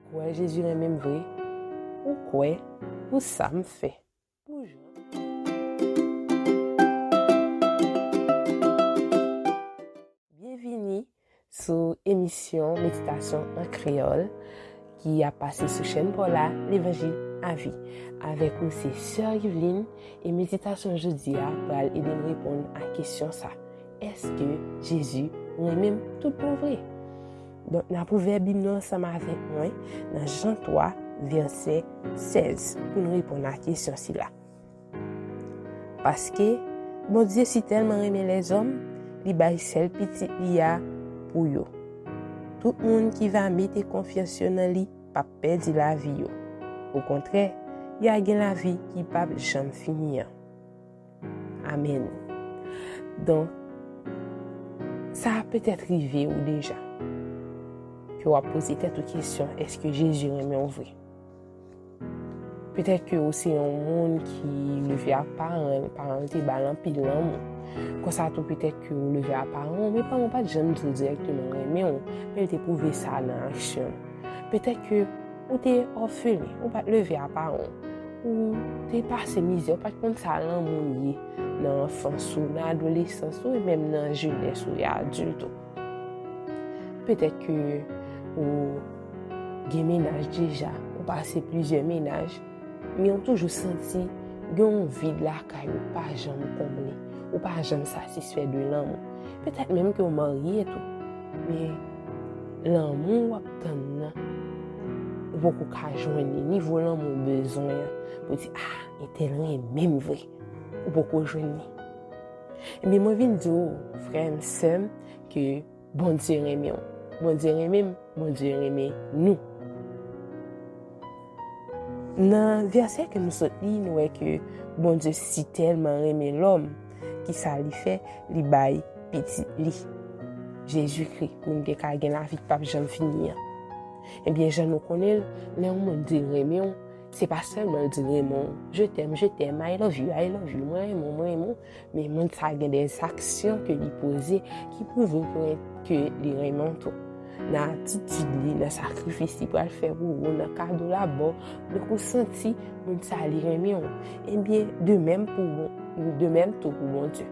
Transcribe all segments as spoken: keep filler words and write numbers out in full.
Kwè Jezi renmen m vre? Ou kwè pou sa m fè? Pou jan. Byenvini sou emisyon Meditasyon an Kreyòl ki ap pase sou chèn pa w la, Levanjil a Vi. Avèk ou, se Sè Yveline, e meditasyon jodi a pral ede n reponn a kesyon sa: èske Jezi renmen m tout bon vre? Donk, n ap ouvè Bib nou ansanm avèk mwen nan Jan twa, vèsè sèz, pou n reponn a kesyon sila. Paske Bondye si tèlman renmen lèzòm, li bay sèl Pitit li a pou yo. Tout moun ki va mete konfyans yo nan li p ap pèdi lavi yo. Okontrè, y a gen lavi ki p ap janm fini an. Amèn. Donk, sa a petèt rive w deja, ke w ap poze tèt ou kesyon, èske Jezi renmen w vre? Petèt ke ou se yon moun ki leve ak paran l, paran l te ba l anpil lanmou. Konsa tou, petèt ke ou leve ak paran w, men paran w pa t janm di w dirèkteman l renmen w, men l te pwouve sa nan aksyon l. Petèt ke ou te òfelen, ou pa t leve ak paran w, ou te pase mizè, ou pa t konn sa lanmou ye nan anfans ou, nan adolesans ou, e menm nan jenès ou e adilt ou. Petèt ke ou gen mennaj deja, ou pase plizyè mennaj, men ou toujou santi gen yon vid lakay ou pa janm konble, ou pa janm satisfè de lanmou. Petèt menm ke w marye tou, men lanmou w ap tann nan, ou poko ka jwenn li, nivo lanmou w bezwen an, pou w di, "Ah, entèl renmen m vre." Ou poko jwenn li. Ebyen, mwen vin di w, frè m, sè m, ke Bondye renmen w. Bondye renmen m, Bondye renmen nou. Nan vèsè ke nou sot li, nou wè ke Bondye si tèlman renmen lòm, ki sa li fè? Li bay Pitit li, Jezikri, pou n te ka gen lavi k p ap janm fini an. Ebyen, jan nou konnen l, lè yon moun di l renmen w, se pa sèlman l di l renmen w, "Je t'aime, je t'aime, I love you, I love you, mwen renmen w, mwen renmen w." Men moun sa gen de aksyon ke li poze ki pwouve ke, ke li renmen w tou. Nan atitid li, nan sakrifis li pral fè pou ou, nan kado l ap ba w, donk ou santi moun sa li renmen w. Ebyen, de menm pou, de menm tou pou Bondye.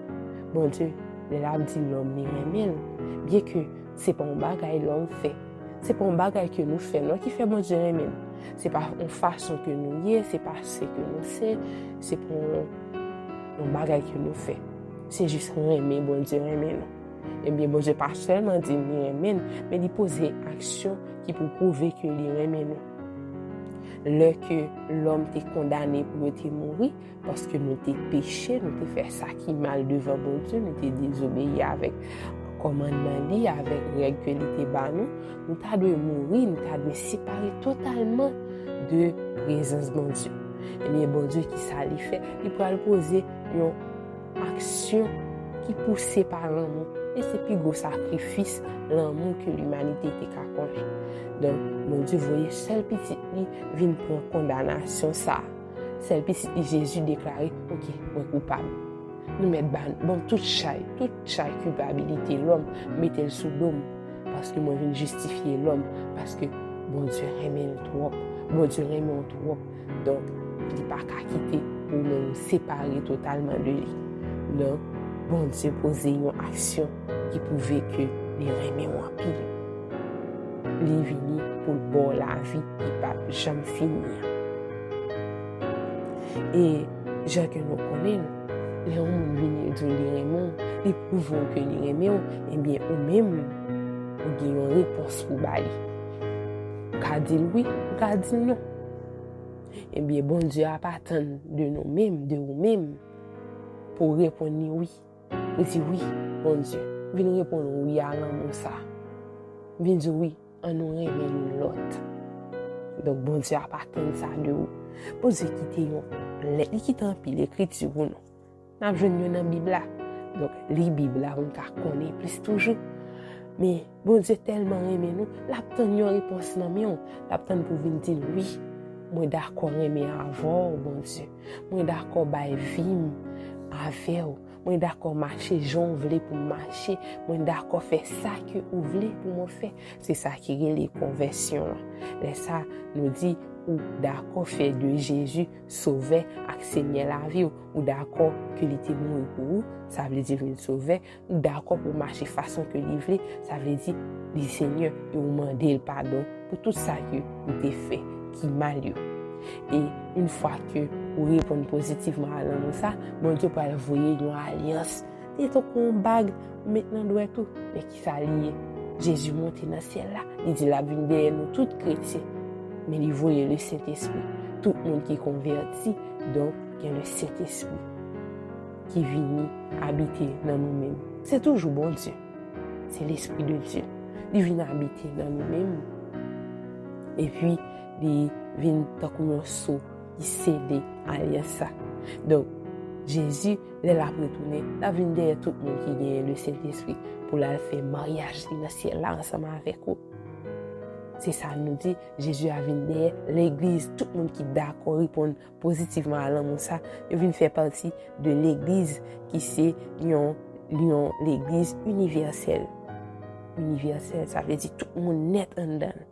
Bondye, lè l ap di lòm li renmen l, byenke se pa yon bagay lòm fè, se pa yon bagay ke nou fè non ki fè Bondye renmen n. Se pa yon fason ke nou ye, se pa se ke nou se, se pa yon, yon bagay ke nou fè. Se jis renmen Bondye renmen nou. Ebyen, Bondye pa sèlman di n li renmen n, men li poze aksyon ki pou pwouve ke li renmen nou. Lè ke lòm te kondane pou yo te mouri, paske nou te peche, nou te fè sa ki mal devan Bondye, nou te dezobeyi avèk kòmandman li, avèk règ ke li te ba nou, nou ta dwe mouri, nou ta dwe separe totalman de prezans Bondye. Ebyen, Bondye, ki sa li fè? Li pral poze yon aksyon ki pouse pa lanmou. E se pi gwo sakrifis lanmou ke limanite te ka konnen. Donk, Bondye voye sèl Pitit li vin pran kondanasyon sa a. Sèl Pitit li, Jezi, deklare, "Oke, mwen koupab." Nou mèt ba, ban tout chay, tout chay kilpabilite lòm, mete l sou do m, paske mwen vin jistifye lòm, paske Bondye renmen l twòp, Bondye renmen w twòp. Donk, li pa ka kite ou menm separe totalman de li. Donk, Bondye poze yon aksyon ki pwouve ke li renmen w anpil. Li vini pou l ba w lavi ki p ap janm fini an. E jan ke nou konnen l, lè yon moun vini di w li renmen w, li pwouve w ke li renmen w, ebyen, ou menm, ou gen yon repons pou ba li. Ou ka di l wi, ou ka di l non. Ebyen, Bondye ap atann de nou menm, de ou menm, pou w reponn li wi. Ou di wi, Bondye, vin reponn wi a lanmou sa. Vin di wi, ann nou renmen youn lòt. Donk, Bondye ap atann sa de ou. Bondye kite yon lèt, li kite anpil ekriti pou nou. N ap jwenn yo nan Bib la. Donk, li Bib la pou n ka konnen plis toujou. Men, Bondye tèlman renmen nou, l ap tann yon repons nan men w. L ap tann pou w vin di l, "Wi, mwen dakò renmen avè w, Bondye. Mwen dakò bay vi m avè w. Mwen dakò mache jan w vle pou m mache. Mwen dakò fè sa ke ou vle pou mwen fè. Se sa ki rele konvèsyon an. Lè sa, nou di ou dakò fè de Jezi Sovè ak Senyè lavi w. Ou dakò ke li te mouri pou ou, sa vle di vin Sovè. Ou dakò pou mache fason ke li vle, sa vle di li Senyè e ou mande l padon pou tout sa ke ou te fè ki mal yo. E yon fwa ke ou reponn pozitivman a lanmou sa, Bondye pral voye yon alyans. Li tankou yon bag ou met nan dwèt ou. Men ki sa li ye? Jezi monte nan syèl la. Li di l ap vin dèyè nou tout kretyen. Men li voye le Sentespri. Tout moun ki konvèti, donk, gen le Sentespri ki vini abite nan nou menm. Se toujou Bondye. Se Lespri de Dye. Li vin abite nan nou menm. Epi, li vin tankou yon so ki sele alyans sa. Donk, Jezi, lè l ap retounen, l ap vin dèyè tout moun ki genyen le Sentespri pou l al fè maryaj li nan syèl la ansanm avèk ou. Se sa nou di, Jezi a vin dèyè legliz, tout moun ki dakò reponn pozitivman a lanmou sa, yo vin fè pati de legliz ki se yon, yon legliz inivèsèl. Inivèsèl, sa vle di tout moun nèt anndan l.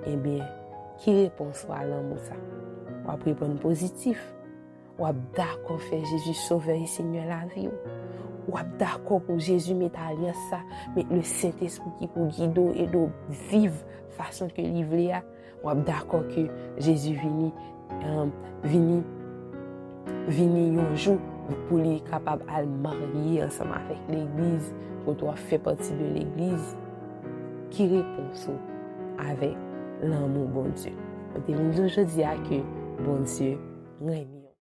Ebyen, ki repons w a lanmou sa? W ap reponn pozitif. W ap dakò fè Jezi Sovè e Senyè lavi w. W ap dakò pou Jezi met alyans sa, met le Sentespri ki pou gide w, ede w viv fason ke li vle a. W ap dakò ke Jezi vini, um, vini, vini yon jou pou li kapab al marye ansanm avèk legliz, kote w ap fè pati de legliz. Ki repons ou avèk lanmou Bondye? Mwen te vin di w jodi a ke Bondye renmen.